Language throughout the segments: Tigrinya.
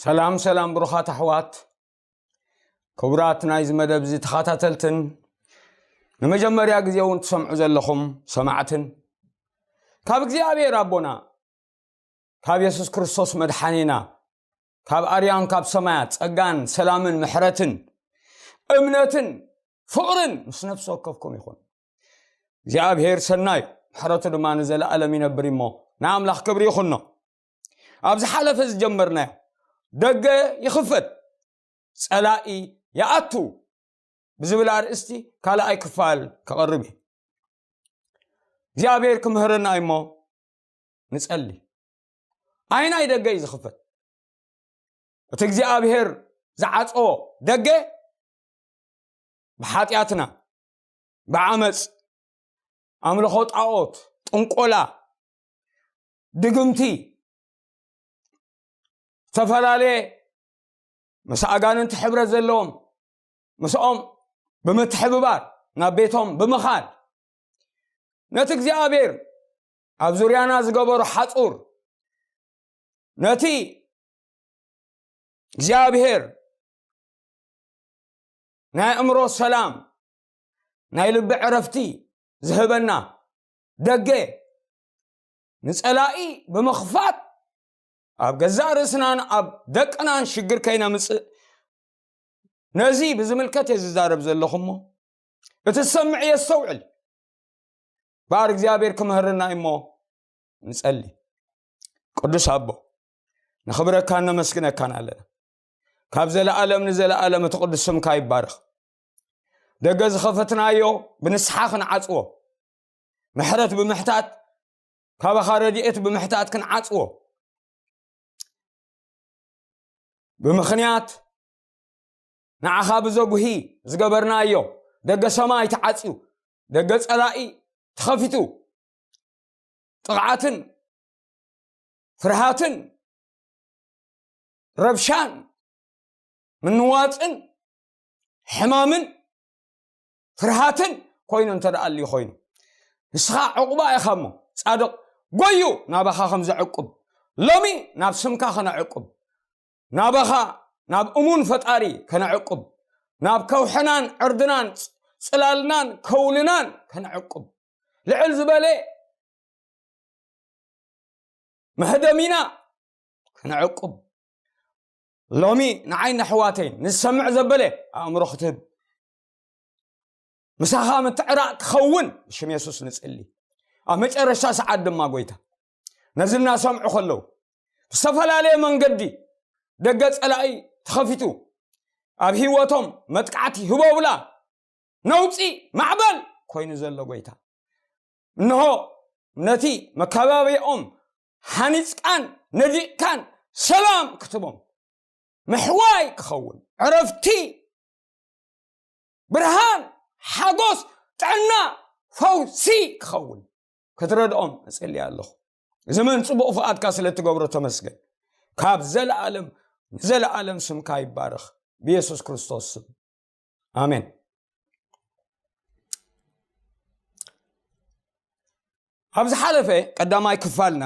ሰላም ሰላም ብሩኻት ኣሕዋት፣ ክቡራት ናይዚ መደብ እዚ ተኸታተልትን ንመጀመርያ ግዜ እውን ትሰምዑ ዘለኹም ሰማዕትን፣ ካብ እግዚኣብሔር ኣቦና፣ ካብ የሱስ ክርስቶስ መድሓኒና፣ ካብ ኣርያም ካብ ሰማያት ጸጋን ሰላምን ምሕረትን እምነትን ፍቕርን ምስ ነፍሲ ወከፍኩም ይኹን። እግዚኣብሔር ሰናይ፣ ምሕረቱ ድማ ንዘለኣለም ይነብር እሞ፣ ንኣምላኽ ክብሪ ይኹኖ። ኣብ ዝሓለፈ ዝጀመርናዮ፣ ደገ ይኽፈት፣ ጸላኢ ይኣቱ ብዝብል ኣርእስቲ ካልኣይ ክፋል ከቕርብ እዩ። እግዚኣብሔር ክምህረና እሞ ንጸሊ። ኣይናይ ደገ እዩ ዝኽፈት። እቲ እግዚኣብሔር ዝዓጸዎ ደገ ብሓጢኣትና፣ ብዓመጽ፣ ኣምልኾ ጣዖት፣ ጥንቆላ፣ ድግምቲ፣ ዝተፈላለየ ምስ ኣጋንንቲ ሕብረት ዘለዎም፣ ምስኦም ብምትሕብባር ናብ ቤቶም ብምኻድ፣ ነቲ እግዚኣብሔር ኣብ ዙርያና ዝገበሮ ሓጹር፣ ነቲ እግዚኣብሔር ናይ ኣእምሮ ሰላም፣ ናይ ልቢ ዕረፍቲ ዝህበና ደገ ንጸላኢ ብምኽፋት፣ ኣብ ገዛእ ርእስናን ኣብ ደቅናን ሽግር ከይነምጽእ፣ ነዚ ብዝምልከት እየ ዝዛረብ ዘለኹ እሞ፣ እቲ ዝሰምዕ የስተውዕል። ባር እግዚኣብሔር ክምህርና እሞ ንጸሊ። ቅዱስ ኣቦ፣ ነኽብረካን ነመስግነካን ኣለና። ካብ ዘለኣለም ንዘለኣለም እቲ ቅዱስ ስምካ ይባረኽ። ደገ ዝኸፈትናዮ ብንስሓ ክንዓጽዎ፣ ምሕረት ብምሕታት፣ ካባኻ ረድኤት ብምሕታት ክንዓጽዎ፣ ብምኽንያት ንዓኻ ብዘጉሂ ዝገበርናዮ ደገ ሰማይ ተዓጽዩ፣ ደገ ጸላኢ ተኸፊቱ፣ ጥቕዓትን ፍርሃትን ረብሻን ምንዋጽን ሕማምን ፍርሃትን ኮይኑ እንተ ደኣ ኣልዩ ኮይኑ፣ ንስኻ ዕቑባ ኢኻ እሞ፣ ጻድቕ ጎዩ ናባኻ ከም ዘዕቁብ፣ ሎሚ ናብ ስምካ ከነዕቁብ፣ ናባኻ፣ ናብ እሙን ፈጣሪ ከነዕቁብ፣ ናብ ከውሕናን ዕርድናን ጽ-፣ ጽላልናን ከውልናን ከነዕቁብ፣ ልዕል ዝበለ መህደሚና ከነዕቁብ፣ ሎሚ ንዓይ ንኣሕዋተይ ንዝሰምዕ ዘበለ ኣእምሮ ክትህብ፣ ምሳኻ ምትዕራቕ ክኸውን ብሽም የሱስ ንጽሊ። ኣብ መጨረሻ ሰዓት ድማ ጎይታ፣ ነዚ እናሰምዑ ከለዉ፣ ብዝተፈላለየ መንገዲ ደገ ጸላኢ ተኸፊቱ፣ ኣብ ህይወቶም መጥቃዕቲ ህቦብላ፣ ነውጺ ማዕበል ኮይኑ ዘሎ ጎይታ፣ እንሆ ነቲ መካባቢያኦም ሓኒጽካን ነዲቕካን ሰላም ክትቦም፣ ምሕዋይ ክኸውን፣ ዕረፍቲ፣ ብርሃን፣ ሓጎስ፣ ጥዕና፣ ፈውሲ ክኸውን ክትረድኦም እጽሊ ኣለኹ። እዚ መን ጽቡቕ ፍቓድካ ስለ እትገብሮ ተመስገን። ካብ ዘለኣለም ንዘለኣለም ስምካ ይባረኽ፣ ብየሱስ ክርስቶስ ስም፣ ኣሜን። ኣብ ዝሓለፈ ቀዳማይ ክፋልና፣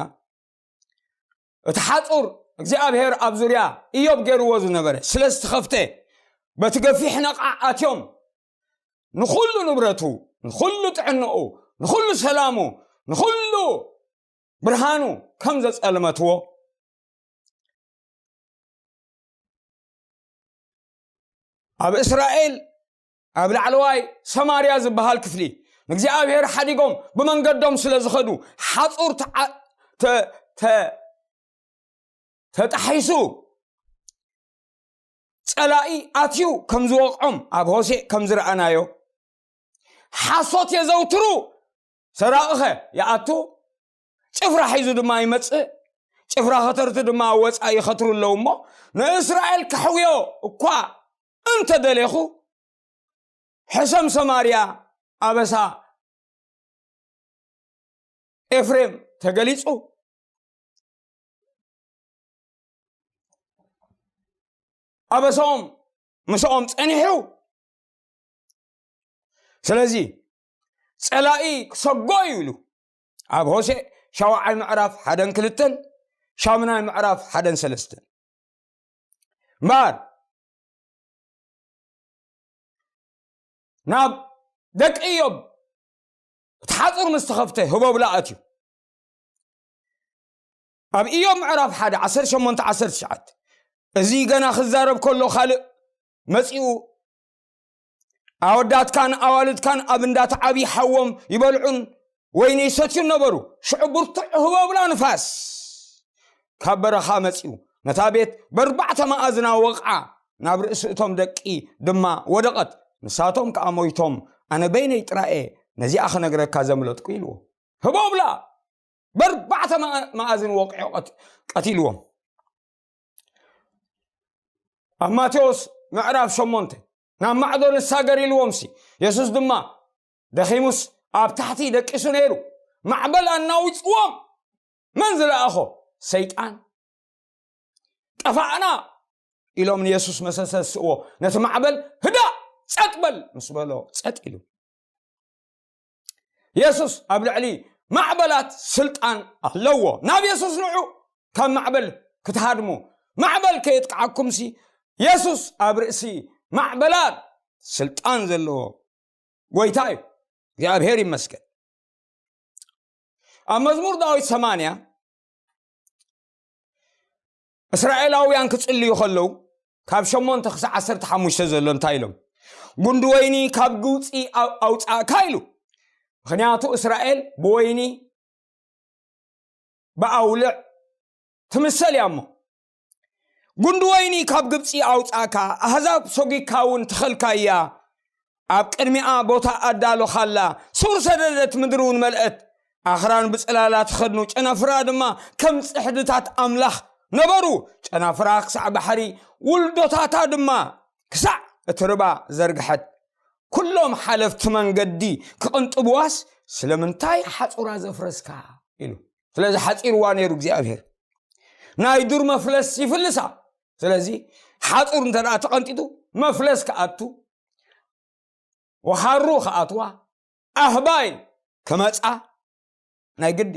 እቲ ሓጹር እግዚኣብሔር ኣብ ዙርያ ኢዮብ ገይርዎ ዝነበረ ስለ ዝተኸፍተ፣ በቲ ገፊሕ ነቓዕ ኣትዮም ንኹሉ ንብረቱ፣ ንኹሉ ጥዕንኡ፣ ንኹሉ ሰላሙ፣ ንኹሉ ብርሃኑ ከም ዘጸልመትዎ፣ ኣብ እስራኤል ኣብ ላዕለዋይ ሰማርያ ዝበሃል ክፍሊ ንእግዚኣብሔር ሓዲጎም ብመንገዶም ስለ ዝኸዱ፣ ሓጹር ተዓ-፣ ተ-፣ ተ-፣ ተጣሒሱ ጸላኢ ኣትዩ ከም ዝወቕዖም ኣብ ሆሴዕ ከም ዝረኣናዮ፣ ሓሶት የዘውትሩ፣ ሰራቒኸ ይኣቱ፣ ጭፍራ ሒዙ ድማ ይመጽእ፣ ጭፍራ ኸተርቲ ድማ ኣብ ወጻኢ ይኸትሩ ኣለዉ እሞ፣ ንእስራኤል ከሕውዮ እኳ እንተ ደሌኹ፣ ሕሰም ሰማርያ ኣበሳ ኤፍሬም ተገሊጹ፣ ኣበሳኦም ምስኦም ጸኒሑ። ስለዚ ጸላኢ ክሰጎ እዩ ኢሉ ኣብ ሆሴዕ ሻውዓይ ምዕራፍ ሓደን ክልተን፣ ሻምናይ ምዕራፍ ሓደን ሰለስተን። እምበኣር ናብ ደቂ ኢዮብ እቲ ሓፁር ምስ ተኸፍተ ህቦብላ ኣትዩ። ኣብ ኢዮብ ምዕራፍ ሓደ ዓሰርተ ሸሞንተ ዓሰርተ ትሽዓተ፣ እዚ ገና ክዛረብ ከሎ ካልእ መፂኡ፣ ኣወዳትካን ኣዋልድካን ኣብ እንዳተዓቢ ሓዎም ይበልዑን ወይኒ ይሰትዩን ነበሩ። ሽዑ ብርቱዕ ህቦብላ ንፋስ ካብ በረኻ መፂኡ፣ ነታ ቤት በርባዕተ መኣዝና ወቕዓ፣ ናብ ርእሲ እቶም ደቂ ድማ ወደቐት። ንሳቶም ከኣ ሞይቶም፣ ኣነ በይነይ ጥራየ ነዚኣ ክነግረካ ዘምለጥኩ ኢልዎ። ህቦብላ በርባዕተ መኣ- መኣዝን ወቂዑ ቀት- ቀቲልዎም። ኣብ ማቴዎስ ምዕራፍ ሸሞንተ፣ ናብ ማዕዶ ንሳገር ኢልዎም ሲ፣ የሱስ ድማ ደኺሙስ ኣብ ታሕቲ ደቂሱ ነይሩ። ማዕበል ኣናዊጽዎም። መን ዝለኣኾ? ሰይጣን። ጠፋእና ኢሎም ንየሱስ መሰሰስእዎ። ነቲ ማዕበል ህዳእ ጸጥ በል ምስ በሎ ጸጥ ኢሉ። የሱስ ኣብ ልዕሊ ማዕበላት ስልጣን ኣለዎ። ናብ የሱስ ንዑ፣ ካብ ማዕበል ክትሃድሙ። ማዕበል ከየጥቅዓኩምሲ፣ የሱስ ኣብ ርእሲ ማዕበላት ስልጣን ዘለዎ ጎይታ እዩ። እግዚኣብሔር ይመስገን። ኣብ መዝሙር ዳዊት ሰማንያ፣ እስራኤላውያን ክጽልዩ ከለዉ፣ ካብ ሸሞንተ ክሳዕ ዓሰርተ ሓሙሽተ ዘሎ እንታይ ኢሎም? "ጉንዲ ወይኒ ካብ ግብጺ ኣው- ኣውጻእካ" ኢሉ። ምኽንያቱ እስራኤል ብወይኒ ብኣውልዕ ትምሰል እያ እሞ። "ጉንዲ ወይኒ ካብ ግብጺ ኣውጻእካ፣ ኣህዛብ ሶጊካ እውን ተኸልካያ፣ ኣብ ቅድሚኣ ቦታ ኣዳሎኻላ፣ ሱር ሰደደት፣ ምድሪ እውን መልአት። ኣኽራን ብጽላላ ተኸድኑ፣ ጨናፍራ ድማ ከም ጽሕድታት ኣምላኽ ነበሩ። ጨናፍራ ክሳዕ ባሕሪ፣ ውልዶታታ ድማ ክሳዕ እቲ ርባ ዘርግሐት። ኩሎም ሓለፍቲ መንገዲ ክቕንጥብዋስ ስለምንታይ ሓጹራ ዘፍረስካ?" ኢሉ። ስለዚ ሓጺርዋ ነይሩ እግዚኣብሔር። ናይ ዱር መፍለስ ይፍልሳ። ስለዚ ሓጹር እንተ ደኣ ተቐንጢጡ፣ መፍለስ ክኣቱ፣ ወሓሩ ክኣትዋ፣ ኣህባይ ክመጻ ናይ ግዲ።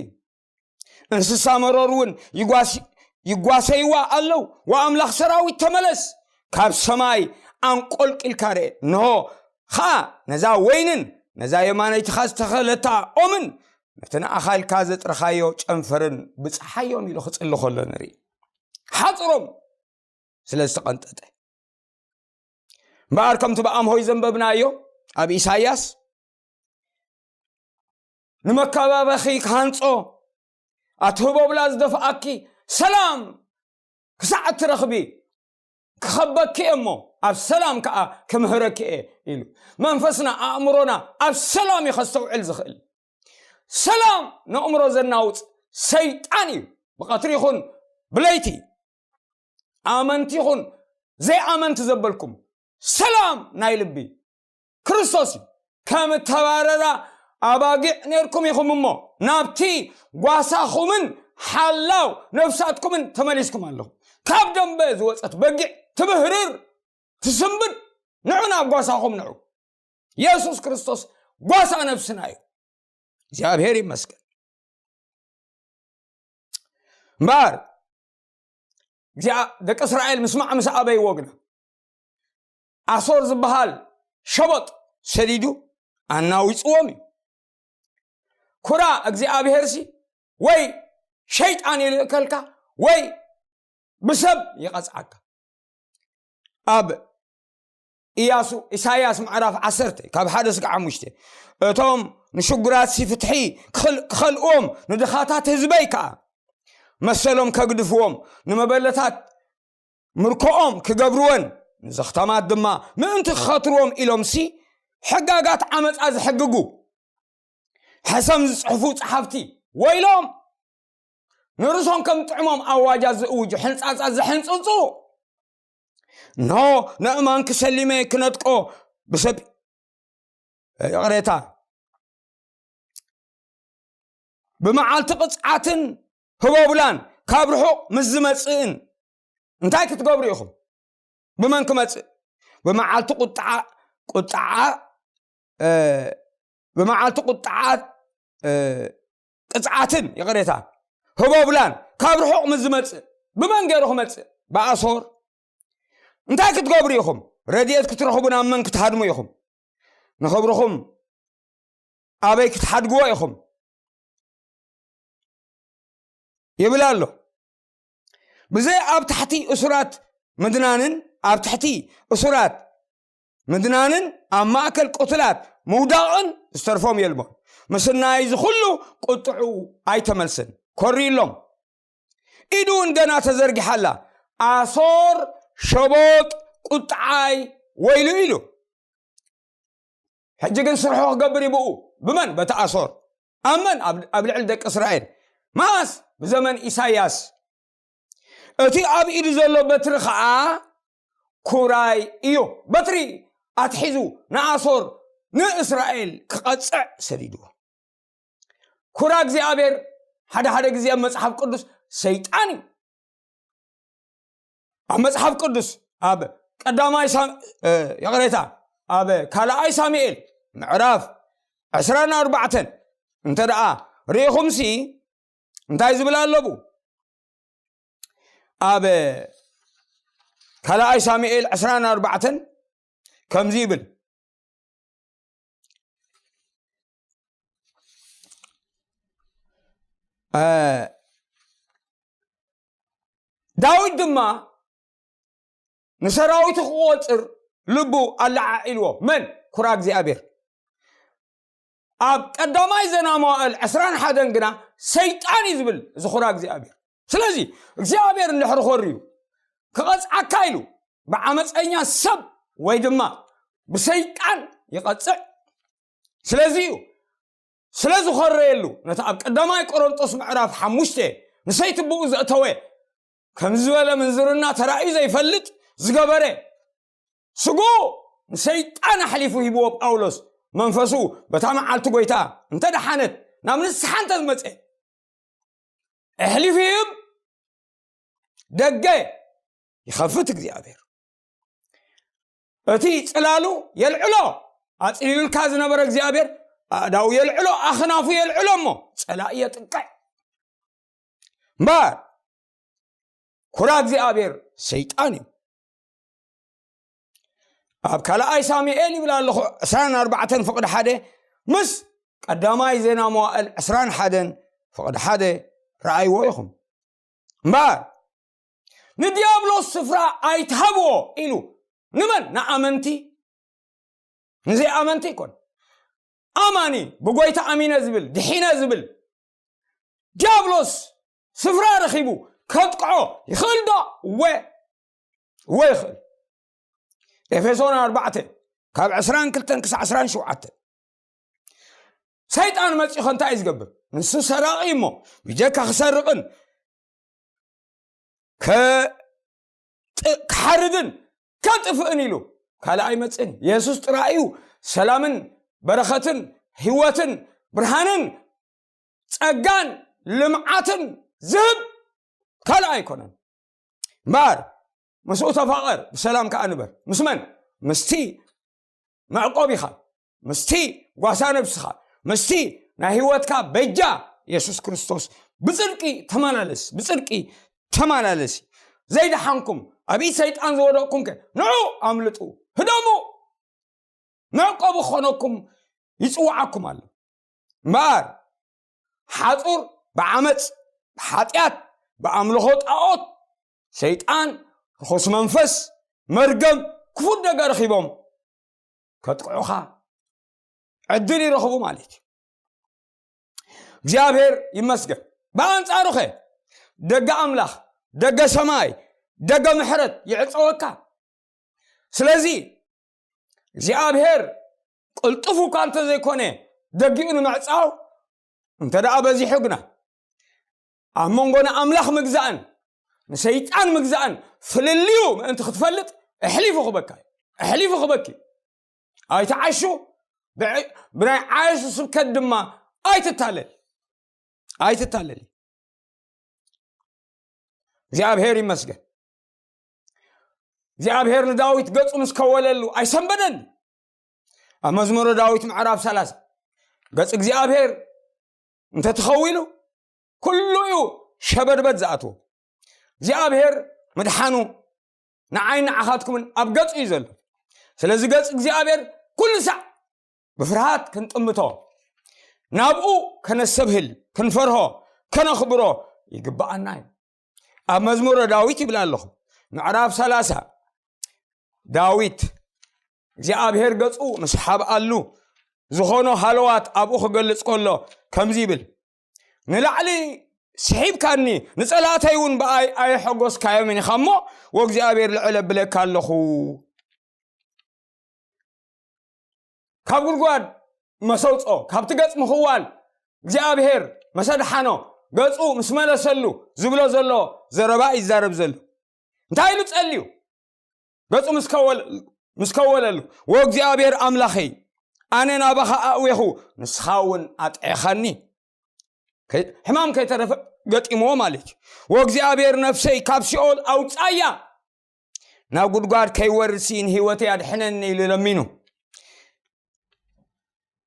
እንስሳ መሮር እውን ይጓስ- ይጓሰይዋ ኣለዉ። "ወኣምላኽ ሰራዊት ተመለስ፣ ካብ ሰማይ ኣንቆልቂልካ ርኤ። እንሆ ኸኣ ነዛ ወይንን ነዛ የማነይትኻ ዝተኸለታ ኦምን ነቲ ንኣኻ ኢልካ ዘጥረኻዮ ጨንፈርን ብጽሓዮም" ኢሉ ክጽሊ ከሎ ንርኢ። ሓጽሮም ስለ ዝተቐንጠጠ። እምበኣር ከምቲ ብኣምሆይ ዘንበብናዮ ኣብ ኢሳይያስ፣ "ንመከባበኺ ክሃንጾ ኣቲ ህቦብላ ዝደፍኣኪ ሰላም ክሳዕ እትረኽቢ ክኸበኪ እየ እሞ ኣብ ሰላም ከኣ ክምህረኪ እየ" ኢሉ። መንፈስና ኣእምሮና ኣብ ሰላም እዩ ከስተውዕል ዝኽእል። ሰላም ነእምሮ ዘናውጽ ሰይጣን እዩ። ብቐትሪ ይኹን ብለይቲ፣ ኣመንቲ ይኹን ዘይኣመንቲ ዘበልኩም፣ ሰላም ናይ ልቢ ክርስቶስ እዩ። ከም እተባረራ ኣባጊዕ ነርኩም ኢኹም እሞ፣ ናብቲ ጓሳኹምን ሓላው ነፍሳትኩምን ተመሊስኩም ኣለኹም። ካብ ደንበ ዝወጸት በጊዕ ትብህርር፣ ትስንብድ። ንዑ ናብ ጓሳኹም ንዑ። የሱስ ክርስቶስ ጓሳ ነፍስና እዩ። እግዚኣብሔር ይመስገን። እምበኣር እግዚኣብ- ደቂ እስራኤል ምስማዕ ምስ ኣበይዎ ግና፣ ኣሶር ዝበሃል ሸበጥ ሰዲዱ ኣናዊጽዎም እዩ። ኩራ እግዚኣብሔርሲ ወይ ሸይጣን ይልእከልካ ወይ ብሰብ ይቐጽዓካ። ኣብ ኢያሱ፣ ኢሳይያስ ምዕራፍ ዓሰርተ ካብ ሓደ እስከ ሓሙሽተ፣ "እቶም ንሽጉራትሲ ፍትሒ ክኸል- ክኸልእዎም፣ ንድኻታት ህዝበይ ከኣ መሰሎም ከግድፍዎም፣ ንመበለታት ምርኮኦም ክገብርወን፣ ንዘኽታማት ድማ ምእንቲ ክኸትርዎም ኢሎምሲ ሕጋጋት ዓመጻ ዝሕግጉ፣ ሕሰም ዝጽሕፉ ጸሓፍቲ ወይሎም! ንርእሶም ከም ጥዕሞም ኣዋጃት ዝእውጁ፣ ሕንጻጻት ዝሕንጽጹ። እንሆ፣ ነእማን ክሰሊመ ክነጥቆ ብሰብ ይቕሬታ፣ ብመዓልቲ ቅጽዓትን ህቦብላን ካብ ርሑቕ ምስ ዝመጽእን እንታይ ክትገብሩ ኢኹም? ብመን ክመጽእ? ብመዓልቲ ቁጥዓ፣ ቁጥዓ፣ እ፣ ብመዓልቲ ቁጥዓ፣ እ፣ ቅጽዓትን፣ ይቕሬታ፣ ህቦብላን ካብ ርሑቕ ምስ ዝመጽእ፣ ብመን ገይሩ ክመጽእ? ብኣሶር። እንታይ ክትገብሩ ኢኹም? ረድኤት ክትረኽቡ ናብ መን ክትሃድሙ ኢኹም? ንኽብርኹም ኣበይ ክትሓድግዎ ኢኹም? ይብል ኣሎ። ብዘይ ኣብ ታሕቲ እሱራት ምድናንን ኣብ ትሕቲ እሱራት ምድናንን ኣብ ማእከል ቅቱላት ምውዳቕን ዝተርፎም የልቦን። ምስናይ እዚ ኩሉ ቁጥዑ ኣይተመልስን። ኮሪሎም። ኢዱ እውን ገና ተዘርጊሓ ኣላ። ኣሶር ሸቦጥ ቁጥዓይ ወይሉ ኢሉ። ሕጂ ግን ስርሑ ክገብር ይብኡ። ብመን? በቲ ኣሶር። ኣብ መን? ኣብ ኣብ ልዕሊ ደቂ እስራኤል። መዓስ? ብዘመን ኢሳያስ። እቲ ኣብ ኢዱ ዘሎ በትሪ ኸዓ ኩራይ እዩ። በትሪ ኣትሒዙ ንኣሶር ንእስራኤል ክቐጽዕ ሰዲድዎ። ኩራ እግዚኣብሔር ሓደ ሓደ ግዜ ኣብ መጽሓፍ ቅዱስ ሰይጣን እዩ። ኣብ መጽሓፍ ቅዱስ ኣብ ቀዳማይ ሳም- እ፣ ይቕሬታ፣ ኣብ ካልኣይ ሳሙኤል ምዕራፍ ዕስራን ኣርባዕተን እንተ ደኣ ርኢኹምሲ እንታይ ዝብል ኣለቡ? ኣብ ካልኣይ ሳሙኤል ዕስራን ኣርባዕተን ከምዚ ይብል። እ፣ ዳዊት ድማ ንሰራዊቱ ክቆጽር ልቡ ኣለዓዒልዎ። መን? ኩራ እግዚኣብሔር። ኣብ ቀዳማይ ዜና መዋእል ዕስራን ሓደን ግና ሰይጣን እዩ ዝብል እዚ ኩራ እግዚኣብሔር። ስለዚ እግዚኣብሔር እንድሕሪ ኮርዩ ክቐጽዓካ ኢሉ ብዓመፀኛ ሰብ ወይ ድማ ብሰይጣን ይቐጽዕ። ስለዚ እዩ ስለ ዝኾረየሉ ነቲ ኣብ ቀዳማይ ቆሮንጦስ ምዕራፍ ሓሙሽተ ንሰይቲ ብኡ ዘእተወ፣ ከምዚ ዝበለ ምንዝርና ተራእዩ ዘይፈልጥ ዝገበረ ስጉ ንሰይጣን ኣሕሊፉ ሂብዎ። ጳውሎስ መንፈሱ በታ መዓልቲ ጎይታ እንተ ደሓነት ናብ ንስሓ እንተ ዝመጸ ኣሕሊፉ ይህብ። ደገ ይኸፍት እግዚኣብሔር። እቲ ጽላሉ የልዕሎ፣ ኣጽሊሉልካ ዝነበረ እግዚኣብሔር ኣእዳው የልዕሎ፣ ኣኽናፉ የልዕሎ እሞ ጸላኢ የጥቅዕ። እምበር ኩራ እግዚኣብሔር ሰይጣን እዩ። ኣብ ካልኣይ ሳሙኤል ይብል ኣለኹ ዕስራን ኣርባዕተን ፍቕዲ ሓደ ምስ ቀዳማይ ዜና መዋእል ዕስራን ሓደን ፍቕዲ ሓደ ረኣይዎ ኢኹም። እምበር ንዲያብሎስ ስፍራ ኣይትሃብዎ ኢሉ። ንመን? ንኣመንቲ። ንዘይኣመንቲ ይኮን። ኣማኒ ብጎይታ ኣሚነ ዝብል ድሒነ ዝብል ዲያብሎስ ስፍራ ረኺቡ ከጥቅዖ ይኽእል ዶ? ወ ወ ይኽእል። ኤፌሶን ኣርባዕተ ካብ ዕስራን ክልተን ክሳዕ ዕስራን ሸውዓተን። ሰይጣን መጺኡ እንታይ እዩ ዝገብር? ንሱ ሰራቒ እሞ ብጀካ ክሰርቕን ከ- ጥ- ክሓርድን ከጥፍእን ኢሉ ካልእ ኣይመጽእን። የሱስ ጥራይ እዩ ሰላምን በረኸትን ህይወትን ብርሃንን ጸጋን ልምዓትን ዝህብ፣ ካልእ ኣይኮነን። እምበኣር ምስኡ ተፋቐር፣ ብሰላም ከኣ ንበር። ምስ መን? ምስቲ መዕቆቢኻ፣ ምስቲ ጓሳ ነብስኻ፣ ምስቲ ናይ ህይወትካ በጃ የሱስ ክርስቶስ ብጽድቂ ተመላለስ፣ ብጽድቂ ተመላለሲ። ዘይደሓንኩም ኣብ ኢድ ሰይጣን ዝወደቕኩምከ ንዑ ኣምልጡ፣ ህደሙ። መዕቆቢ ክኾነኩም ይጽውዓኩም ኣሎ። እምበኣር ሓጹር ብዓመጽ፣ ብሓጢኣት፣ ብኣምልኾ ጣዖት፣ ሰይጣን፣ ርኹስ መንፈስ፣ መርገም፣ ክፉእ ደገ ረኺቦም ከጥቅዑኻ ዕድል ይረኽቡ ማለት እዩ። እግዚኣብሔር ይመስገን። ብኣንጻሩኸ ደገ ኣምላኽ፣ ደገ ሰማይ፣ ደገ ምሕረት ይዕጸወካ። ስለዚ እግዚኣብሔር ቅልጡፍ እኳ እንተዘይኮነ ደጊኡ ንምዕጻው እንተ ደኣ በዚሑ ግና ኣብ መንጎ ንኣምላኽ ምግዛእን ንሰይጣን ምግዛእን ፍልልዩ ምእንቲ ክትፈልጥ ኣሕሊፉ ክበካ እዩ። ኣሕሊፉ ክበኪ። ኣይትዓሹ፣ ብዕ- ብናይ ዓያሹ ስብከት ድማ ኣይትታለል። ኣይትታለል። እግዚኣብሔር ይመስገን። እግዚኣብሔር ንዳዊት ገጹ ምስ ከወለሉ ኣይሰንበደን። ኣብ መዝሙረ ዳዊት ምዕራፍ ሰላሳ ገጽ እግዚኣብሔር እንተተኸዊሉ ኩሉ እዩ ሸበድበድ ዝኣትዎ። እግዚኣብሔር ምድሓኑ ንዓይ ንዓኻትኩምን ኣብ ገጹ እዩ ዘሎ። ስለዚ ገጽ እግዚኣብሔር ኩሉ ሳዕ ብፍርሃት ክንጥምቶ፣ ናብኡ ከነስተብህል፣ ክንፈርሆ፣ ከነኽብሮ ይግብኣና እዩ። ኣብ መዝሙረ ዳዊት ይብል ኣለኹ፣ ምዕራፍ ሰላሳ፣ ዳዊት እግዚኣብሔር ገጹ ምስ ሓብኣሉ ዝኾኖ ሃለዋት ኣብኡ ክገልጽ ከሎ ከምዚ ይብል፣ ንላዕሊ ስሒብካኒ፣ ንጸላእተይ እውን ብኣይ ኣየሐጎስካዮምን ኢኻ እሞ፣ ወእግዚኣብሔር ልዕል ኣብለካ ኣለኹ። ካብ ጉድጓድ መሰውጾ፣ ካብቲ ገጽ ምኽዋል እግዚኣብሔር መሰድሓኖ፣ ገጹ ምስ መለሰሉ ዝብሎ ዘሎ ዘረባ ይዛረብ ዘሎ። እንታይ ኢሉ ጸልዩ? ገጹ ምስ ከወል-፣ ምስ ከወለሉ፣ "ወእግዚኣብሔር ኣምላኸይ፣ ኣነ ናባኻ ኣእዌኹ፣ ንስኻ እውን ኣጥዒኻኒ።" ከይ-፣ ሕማም ከይተረፈ ገጢምዎ ማለት እዩ። "ወእግዚኣብሔር ነፍሰይ ካብ ሲኦል ኣውጻያ፣ ናብ ጉድጓድ ከይወርድሲ ንህይወተይ ኣድሕነኒ" ኢሉ ለሚኑ።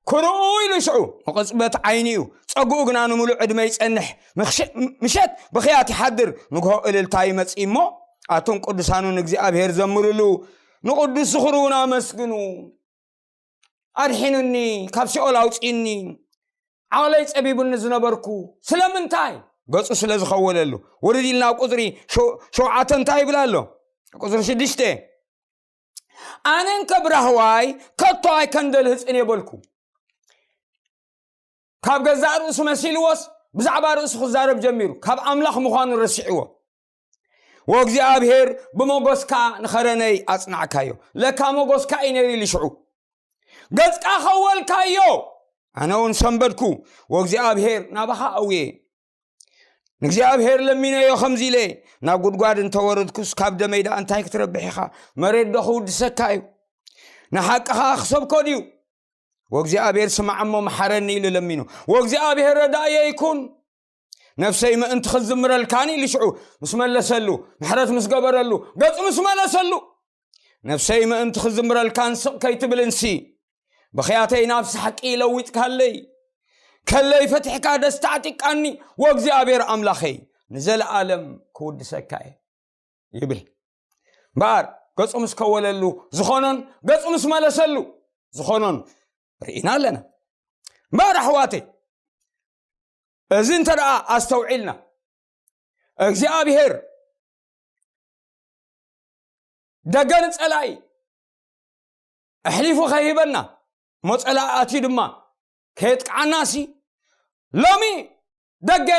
ክርኡ ኢሉ ሽዑ ንቕጽበት ዓይኒ እዩ፣ ጸግኡ ግና ንምሉእ ዕድመ ይጸንሕ። ምኽሽ-፣ ምሸት ብኽያት ይሓድር፣ ንግሆ እልልታ ይመጽእ እሞ፣ ኣቱም ቅዱሳኑ ንእግዚኣብሔር ዘምሩሉ፣ ንቕዱስ ዝኽሩውን ኣመስግኑ። ኣድሒኑኒ፣ ካብ ሲኦል ኣውጺእኒ፣ ዓቕለይ ጸቢቡኒ ዝነበርኩ ስለምንታይ? ገጹ ስለ ዝኸወለሉ። ውርድ ኢልና ኣብ ቁጽሪ ሸው-፣ ሸውዓተ እንታይ ይብል ኣሎ? ቁጽሪ ሽዱሽተ፣ ኣነ እንከ ብራህዋይ ከቶ ኣይከንደልህጽን እየ በልኩ። ካብ ገዛእ ርእሱ መሲልዎስ ብዛዕባ ርእሱ ክዛረብ ጀሚሩ፣ ካብ ኣምላኽ ምዃኑ ረሲዕዎ። "ወእግዚኣብሔር ብመጎስካ ንኸረነይ ኣጽናዕካዮ፣ ለካ መጎስካ እዩ ነይሩ" ኢሉ ሽዑ። "ገጽካ ኸወልካዮ፣ ኣነ እውን ሰንበድኩ፣ ወእግዚኣብሔር ናባኻ ኣውየ። ንእግዚኣብሔር ለሚነዮ ከምዚ ኢለ፣ ናብ ጉድጓድ እንተወረድኩስ ካብ ደመይ ደኣ እንታይ ክትረብሕ ኢኻ? መሬት ዶ ክውድሰካ እዩ? ንሓቂ ኸኣ ክሰብኮ ድዩ? ወእግዚኣብሔር ስማዕ እሞ መሓረኒ" ኢሉ ለሚኑ። "ወእግዚኣብሔር ረዳእየ ይኩን፣ ነፍሰይ ምእንቲ ክትዝምረልካን" ኢሉ ሽዑ ምስ መለሰሉ፣ ምሕረት ምስ ገበረሉ፣ ገጹ ምስ መለሰሉ፣ "ነፍሰይ ምእንቲ ክትዝምረልካን ስቕ ከይትብልንሲ፣ ብኽያተይ ናብ ሳሕቂ ለዊጥካለይ፣ ከለይ ፈቲሕካ ደስታ ኣዕጢቃኒ፣ ወእግዚኣብሔር ኣምላኸይ ንዘለኣለም ክውድሰካ እየ" ይብል። እምበኣር ገጹ ምስ ከወለሉ ዝኾኖን ገጹ ምስ መለሰሉ ዝኾኖን ርኢና ኣለና። እምበኣር ኣሕዋተይ፣ እዚ እንተ ደኣ ኣስተውዒልና፣ እግዚኣብሔር ደገ ንጸላኢ ኣሕሊፉ ከይህበና፣ እሞ ጸላኢ ኣትዩ ድማ ከየጥቅዓናሲ፣ ሎሚ ደገ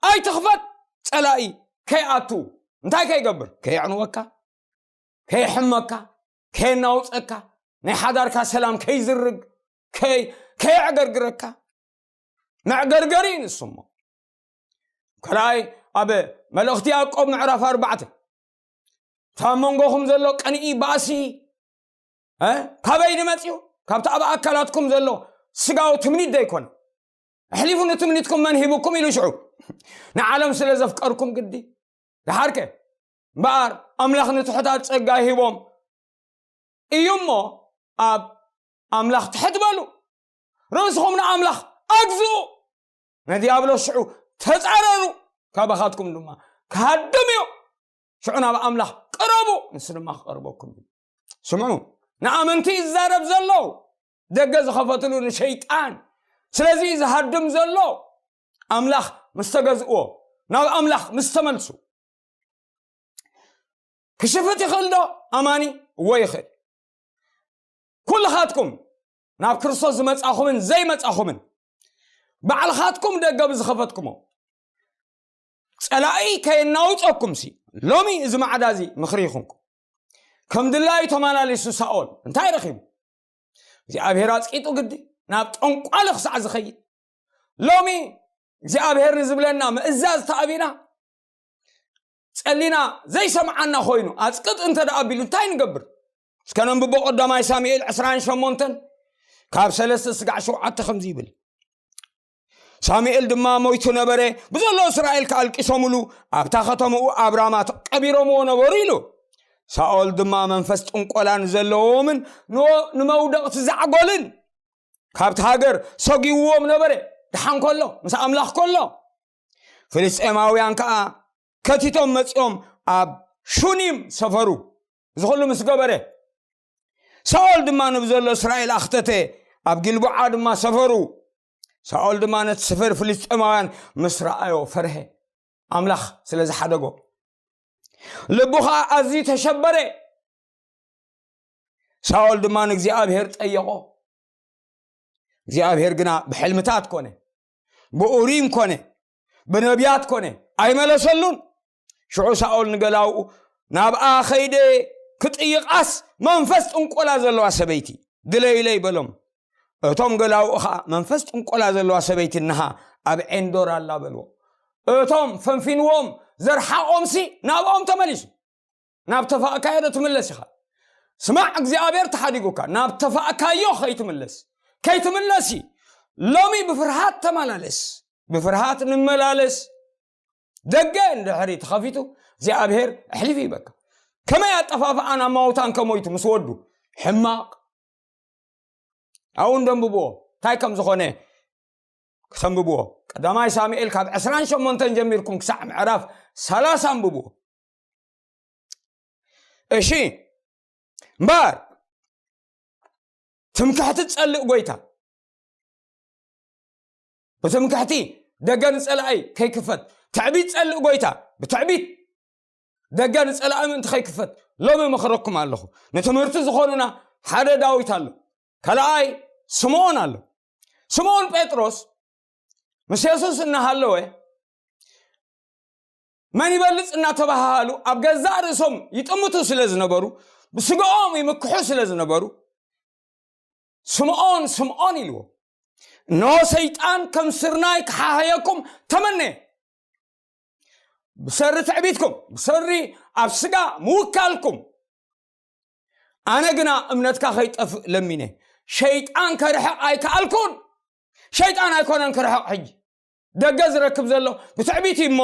ኣይትኽፈት፣ ጸላኢ ከይኣቱ እንታይ ከይገብር? ከየዕንወካ፣ ከየሕመካ፣ ከየናውጸካ፣ ናይ ሓዳርካ ሰላም ከይዝርግ፣ ከይ-፣ ከየዕገርግረካ። መዕገርገሪ እዩ ንሱ እሞ። ካልኣይ ኣብ መልእኽቲ ያዕቆብ ምዕራፍ ኣርባዕተ፣ "እታ ኣብ መንጎኹም ዘሎ ቅንኢ፣ ባእሲ፣ እ፣ ካበይ ድመጽኡ? ካብቲ ኣብ ኣካላትኩም ዘሎ ስጋዊ ትምኒት ዶ ኣይኮነ? ኣሕሊፉ ንትምኒትኩም መን ሂቡኩም?" ኢሉ ሽዑ፣ "ንዓለም ስለ ዘፍቀርኩም ግዲ። ደሓርከ እምበኣር ኣምላኽ ንትሑታት ጸጋ ሂቦም እዩ እሞ፣ ኣብ ኣምላኽ ትሕት በሉ፣ ርእስኹም ንኣምላኽ ኣግዝኡ፣ ንዲያብሎስ ሽዑ ተጻረሩ፣ ካባኻትኩም ድማ ክሃድም እዩ። ሽዑ ናብ ኣምላኽ ቅረቡ፣ ንሱ ድማ ክቐርበኩም እዩ።" ስምዑ፣ ንኣመንቲ ይዛረብ ዘሎ፣ ደገ ዝኸፈትሉ ንሸይጣን። ስለዚ ዝሃድም ዘሎ ኣምላኽ ምስ ተገዝእዎ፣ ናብ ኣምላኽ ምስ ተመልሱ። ክሽፍት ይኽእል ዶ? ኣማኒ እወ ይኽእል። ኩልኻትኩም ናብ ክርስቶስ ዝመጻኹምን ዘይመጻኹምን፣ ባዕልኻትኩም ደገ ብዝኸፈትኩሞ፣ ጸላኢ ከየናውጸኩምሲ፣ ሎሚ እዚ ማዕዳ እዚ ምኽሪ ይኹንኩም። ከም ድላዩ ተመላሊሱ ሳኦል እንታይ ረኺቡ? እግዚኣብሔር ኣጽቂጡ ግዲ ናብ ጠንቋሊ ክሳዕ ዝኸይድ። ሎሚ እግዚኣብሔር ንዝብለና ምእዛዝ ተኣቢና ጸሊና ዘይሰምዓና ኮይኑ ኣጽቅጥ እንተ ደኣ ኣቢሉ እንታይ ንገብር? እስከ ነንብቦ ቀዳማይ ሳሙኤል ዕስራን ሸሞንተን ካብ ሰለስተ ስጋዕ ሸውዓተ ከምዚ ይብል። ሳሙኤል ድማ ሞይቱ ነበረ፣ ብዘሎ እስራኤል ከኣ ኣልቂሶምሉ፣ ኣብታ ከተማኡ ኣብ ራማ ቀቢሮምዎ ነበሩ ኢሉ። ሳኦል ድማ መንፈስ ጥንቆላ ንዘለዎምን ንወ-፣ ንመውደቕቲ ዛዕጎልን ካብቲ ሃገር ሰጒዎም ነበረ። ደሓን ከሎ፣ ምስ ኣምላኽ ከሎ፣ ፍልስጤማውያን ከኣ ከቲቶም መጺኦም ኣብ ሹኒም ሰፈሩ። እዚ ኩሉ ምስ ገበረ፣ ሳኦል ድማ ንብዘሎ እስራኤል ኣኽተተ፣ ኣብ ጊልቦዓ ድማ ሰፈሩ። ሳኦል ድማ ነቲ ሰፈር ፍልስጤማውያን ምስ ረኣዮ ፈርሀ፣ ኣምላኽ ስለ ዝሓደጎ። ልቡ ኸኣ ኣዝዩ ተሸበረ። ሳኦል ድማ ንእግዚኣብሔር ጠየቖ። እግዚኣብሔር ግና ብሕልምታት ኮነ፣ ብኡሪም ኮነ፣ ብነቢያት ኮነ፣ ኣይመለሰሉን። ሽዑ ሳኦል ንገላውኡ፣ "ናብኣ ኸይደ ክጥይቓስ መንፈስ ጥንቆላ ዘለዋ ሰበይቲ ድለዩለይ" በሎም። እቶም ገላውኡ ኸኣ፣ "መንፈስ ጥንቆላ ዘለዋ ሰበይቲ እንሃ ኣብ ዔንዶር ኣላ" በልዎ። እቶም ፈንፊንዎም ዘርሓቖምሲ ናብኦም ተመሊሱ። ናብ ተፋእካዮ ዶ ትምለስ ኢኻ? ስማዕ፣ እግዚኣብሔር ተሓዲጉካ፣ ናብ ተፋእካዮ ከይትምለስ፣ ከይትምለሲ። ሎሚ ብፍርሃት ተመላለስ፣ ብፍርሃት ንመላለስ። ደገ እንድሕሪ ተኸፊቱ እግዚኣብሔር ኣሕሊፉ ይበካ። ከመይ ኣጠፋፍኣን ኣማውታን ከመይቱ ምስ ወዱ? ሕማቕ። ኣብኡ እንደንብብዎ፣ እንታይ ከም ዝኾነ ክተንብብዎ። ቀዳማይ ሳሙኤል ካብ ዕስራን ሸሞንተን ጀሚርኩም ክሳዕ ምዕራፍ ሰላሳ ኣንብብዎ። እሺ፣ እምበር ትምክሕቲ ትጸልእ ጎይታ፣ ብትምክሕቲ ደገ ንጸላኢ ከይክፈት፣ ትዕቢት ጸልእ ጎይታ፣ ብትዕቢት ደገ ንጸላኢ ምእንቲ ከይክፈት ሎሚ መኽረኩም ኣለኹ። ንትምህርቲ ዝኾኑና ሓደ ዳዊት ኣሎ፣ ካልኣይ ስምዖን ኣሎ። ስምዖን ጴጥሮስ ምስ የሱስ እናሃለወ መን ይበልጽ እናተባሃሃሉ ኣብ ገዛእ ርእሶም ይጥምቱ ስለ ዝነበሩ፣ ብስጋኦም ይምክሑ ስለ ዝነበሩ፣ "ስምዖን፣ ስምዖን" ኢልዎ። "እንሆ ሰይጣን ከም ስርናይ ክሓህየኩም ተመነ፣ ብሰሪ ትዕቢትኩም፣ ብሰሪ ኣብ ስጋ ምውካልኩም። ኣነ ግና እምነትካ ከይጠፍእ ለሚነ፣ ሸይጣን ከርሕቕ ኣይከኣልኩን። ሸይጣን ኣይኮነን ክርሕቕ፣ ሕጂ ደገ ዝረክብ ዘሎ ብትዕቢት እዩ እሞ፣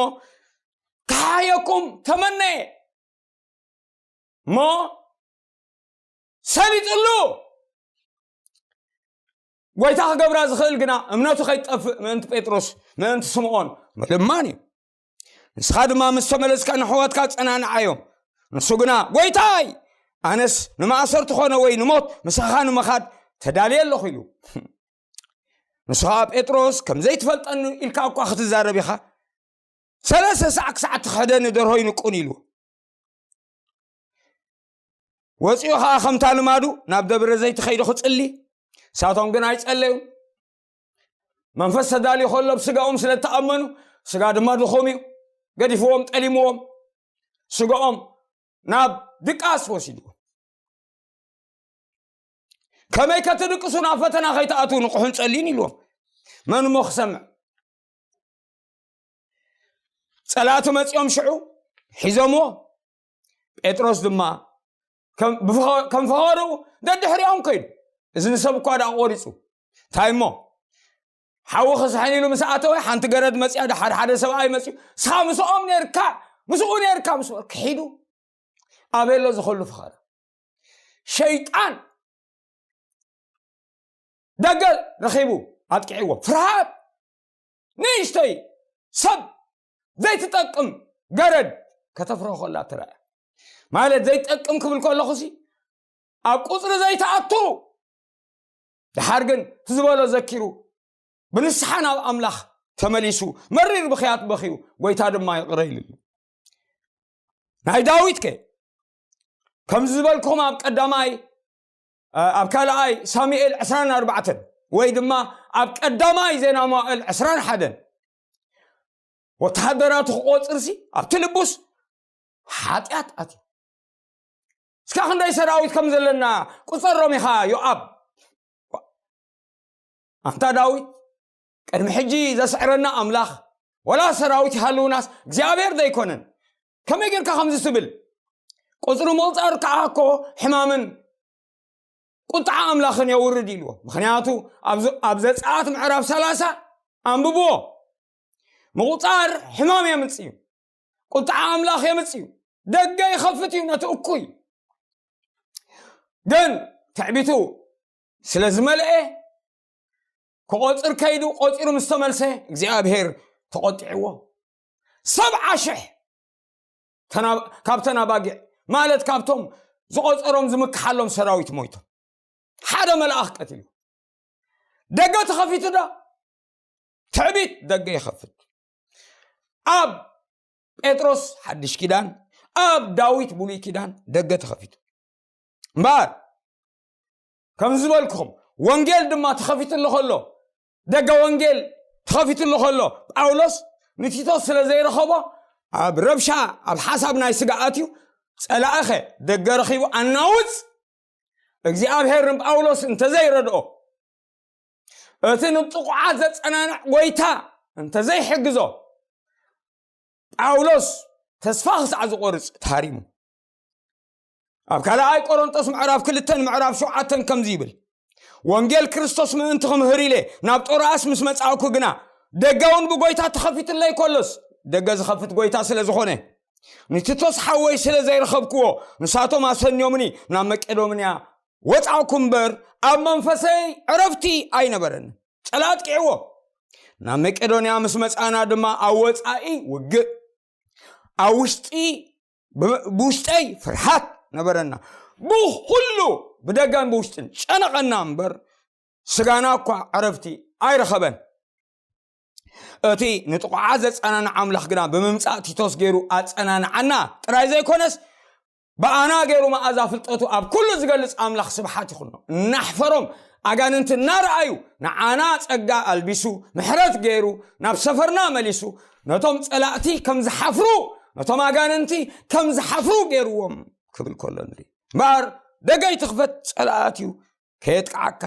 ክሓህየኩም ተመነየ እሞ ሰሊጥሉ። ጎይታ ክገብራ ዝኽእል ግና እምነቱ ከይትጠፍእ ምእንቲ ጴጥሮስ፣ ምእንቲ ስምዖን ምልማን እዩ። ንስኻ ድማ ምስ ተመለስካ ንሕዋትካ ጸናንዓዮም። ንሱ ግና፣ ጎይታይ፣ ኣነስ ንማእሰርቲ ኾነ ወይ ንሞት ምሳኻ ንምኻድ ተዳልየ ኣለኹ" ኢሉ። ንሱ ኸዓ፣ "ጴጥሮስ፣ ከም ዘይትፈልጠኒ ኢልካ እኳ ክትዛረብ ኢኻ፣ ሰለስተ ሳዕ ክሳዕ ትኽሕደኒ ደርሆ ይንቁን" ኢሉ። ወፂኡ ኸዓ ከምታ ልማዱ ናብ ደብረ ዘይት ኸይዱ ክፅሊ፣ ንሳቶም ግን ኣይፀለዩን። መንፈስ ተዳልዩ ከሎ ብስጋኦም ስለ እተኣመኑ፣ ስጋ ድማ ድኹም እዩ፣ ገዲፍዎም፣ ጠሊምዎም፣ ስጋኦም ናብ ድቃስ ወሲድዎም። "ከመይ ከትድቅሱ ናብ ፈተና ከይትኣትዉ ንቕሑን ጸልዩን" ኢልዎም። መን እሞ ክሰምዕ? ጸላእቲ መጺኦም ሽዑ ሒዞምዎ። ጴጥሮስ ድማ ከም ብፈ-፣ ከም ፈኸርኡ ደድሕሪኦም ከይዱ። እዚ ንሰብ እኳ ደኣ ቆሪጹ። እንታይ እሞ? ሓዊ ክስሕን ኢሉ ምስ ኣተወ፣ ሓንቲ ገረድ መጺኣ፣ ደሓር ሓደ ሰብኣይ መጺኡ፣ "ንስኻ ምስኦም ኔርካ፣ ምስኡ ኔርካ" ምስ በለ ክሒዱ። ኣበይ ኣሎ ዝኸሉ ፍኻር? ሸይጣን ደገ ረኺቡ ኣጥቂዕዎ። ፍርሃት ንእሽተይ ሰብ ዘይትጠቅም ገረድ ከተፍርሆ ከላ ትረአ። ማለት ዘይጠቅም ክብል ከለኹሲ ኣብ ቁጽሪ ዘይትኣቱ፣ ደሓር ግን እቲ ዝበሎ ዘኪሩ ብንስሓ ናብ ኣምላኽ ተመሊሱ መሪር ብኽያት በኽዩ፣ ጎይታ ድማ ይቕረ ኢሉሉ። ናይ ዳዊት ከ ከምዚ ዝበልኩም ኣብ ቀዳማይ፣ እ፣ ኣብ ካልኣይ ሳሙኤል ዕስራን ኣርባዕተን ወይ ድማ ኣብ ቀዳማይ ዜና መዋዕል ዕስራን ሓደን ወተሃደራቱ ክቆጽርሲ ኣብቲ ልቡስ ሓጢኣት ኣትዩ። እስካ ክንደይ ሰራዊት ከም ዘለና ቁጸሮም ኢኻ ዮኣብ። ኣንታ ዳዊት፣ ቅድሚ ሕጂ ዘስዕረና ኣምላኽ፣ ወላ ሰራዊት ይሃልውናስ እግዚኣብሔር ዘይኮነን? ከመይ ጌርካ ከምዚ ትብል? ቁጽሪ ምቑጻር ከኣ እኮ ሕማምን ቁጥዓ ኣምላኽን የውርድ ኢልዎ። ምኽንያቱ ኣብ ዘ-፣ ኣብ ዘጸኣት ምዕራፍ ሰላሳ ኣንብብዎ። ምቑጻር ሕማም የምጽእ እዩ። ቁጥዓ ኣምላኽ የምጽእ እዩ። ደገ ይኸፍት እዩ ነቲ እኩይ። ግን ትዕቢቱ ስለ ዝመልአ ክቆጽር ከይዱ ቆጺሩ ምስ ተመልሰ እግዚኣብሔር ተቆጢዕዎ። ሰብዓ ሽሕ ተና-፣ ካብተን ኣባጊዕ ማለት ካብቶም ዝቆጸሮም ዝምክሓሎም ሰራዊት ሞይቶም። ሓደ መልኣኽ ቀቲሉ። ደገ ተኸፊቱ ዶ? ትዕቢት ደገ ይኸፍት። ኣብ ጴጥሮስ ሓድሽ ኪዳን፣ ኣብ ዳዊት ብሉይ ኪዳን ደገ ተኸፊቱ። እምበኣር ከምዚ ዝበልኩኹም፣ ወንጌል ድማ ተኸፊትሉ ከሎ፣ ደገ ወንጌል ተኸፊትሉ ከሎ፣ ጳውሎስ ንቲቶስ ስለ ዘይረኸቦ፣ ኣብ ረብሻ፣ ኣብ ሓሳብ ናይ ስጋ ኣትዩ፣ ጸላእኸ ደገ ረኺቡ ኣናውጽ እግዚኣብሔር ንጳውሎስ እንተዘይረድኦ፣ እቲ ንጥቑዓት ዘጸናንዕ ጎይታ እንተዘይሕግዞ፣ ጳውሎስ ተስፋ ክሳዕ ዝቆርጽ ተሃሪሙ። ኣብ ካልኣይ ቆሮንጦስ ምዕራፍ ክልተን ምዕራፍ ሸውዓተን ከምዚ ይብል፣ ወንጌል ክርስቶስ ምእንቲ ክምህር ኢለ ናብ ጦርኣስ ምስ መጻእኩ ግና፣ ደገ እውን ብጎይታ ተኸፊትለይ ከሎስ፣ ደገ ዝኸፍት ጎይታ ስለ ዝኾነ፣ ንቲቶስ ሓወይ ስለ ዘይረኸብክዎ፣ ንሳቶም ኣሰንዮምኒ ናብ መቄዶንያ ወጻእኩ እምበር፣ ኣብ መንፈሰይ ዕረፍቲ ኣይነበረን። ጸላ ኣጥቂዕዎ። ናብ መቄዶንያ ምስ መጻና ድማ ኣብ ወጻኢ ውግእ፣ ኣብ ውሽጢ፣ ብ-፣ ብውሽጠይ ፍርሃት ነበረና። ብኹሉ ብደገን ብውሽጥን ጨነቐና እምበር፣ ስጋና እኳ ዕረፍቲ ኣይረኸበን። እቲ ንጥቑዓት ዘጸናንዕ ኣምላኽ ግና ብምምጻእ ቲቶስ ገይሩ ኣጸናንዓና ጥራይ ዘይኮነስ፣ ብኣና ገይሩ መኣዛ ፍልጠቱ ኣብ ኩሉ ዝገልጽ ኣምላኽ ስብሓት ይኹኖ። እናሕፈሮም ኣጋንንቲ እናረኣዩ ንዓና ጸጋ ኣልቢሱ፣ ምሕረት ገይሩ፣ ናብ ሰፈርና መሊሱ፣ ነቶም ጸላእቲ ከም ዝሓፍሩ፣ ነቶም ኣጋንንቲ ከም ዝሓፍሩ ገይርዎም ክብል ከሎ ንርኢ። እምበኣር ደገ ይትኽፈት፣ ጸላእት እዩ ከየጥቅዓካ፣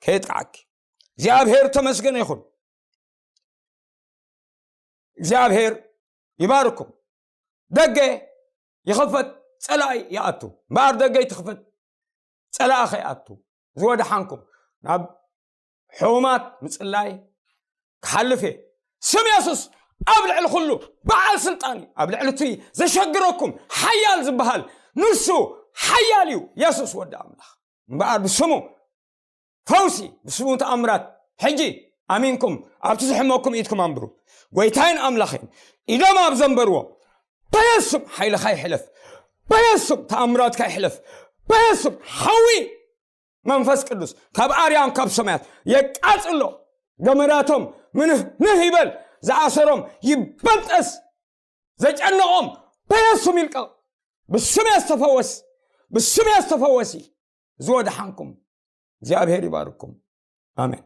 ከየጥቅዓኪ። እግዚኣብሔር ተመስገነ ይኹን። እግዚኣብሔር ይባርኩም። ደገ ይኸፈት፣ ጸላኢ ይኣቱ። እምበኣር ደገ ይትኽፈት፣ ጸላኢ ከይኣቱ። ዝወደሓንኩም ናብ ሕሙማት ምጽላይ ክሓልፍ እየ። ስም የሱስ ኣብ ልዕሊ ኩሉ በዓል ስልጣን እዩ። ኣብ ልዕሊ እቲ ዘሸግረኩም ሓያል ዝበሃል ንሱ ሓያል እዩ። የሱስ ወዲ ኣምላኽ። እምበኣር ብስሙ ፈውሲ፣ ብስሙ ተኣምራት። ሕጂ ኣሚንኩም ኣብቲ ዝሕመኩም ኢድኩም ኣንብሩ። ጎይታይን ኣምላኽን ኢዶም ኣብ ዘንበርዎ በየሱም ሓይልኻ ይሕለፍ፣ በየሱም ተኣምራትካ ይሕለፍ፣ በየሱም ሓዊ መንፈስ ቅዱስ ካብ ኣርያም ካብ ሰማያት የቃጽሎ። ገመዳቶም ምንህ ንህ ይበል፣ ዝኣሰሮም ይበጠስ፣ ዘጨነቖም በየሱም ይልቀቕ። ብስም የስተፈወስ፣ ብስም የስተፈወሲ። ዝወድሓንኩም እግዚኣብሔር ይባርኩም። ኣሜን።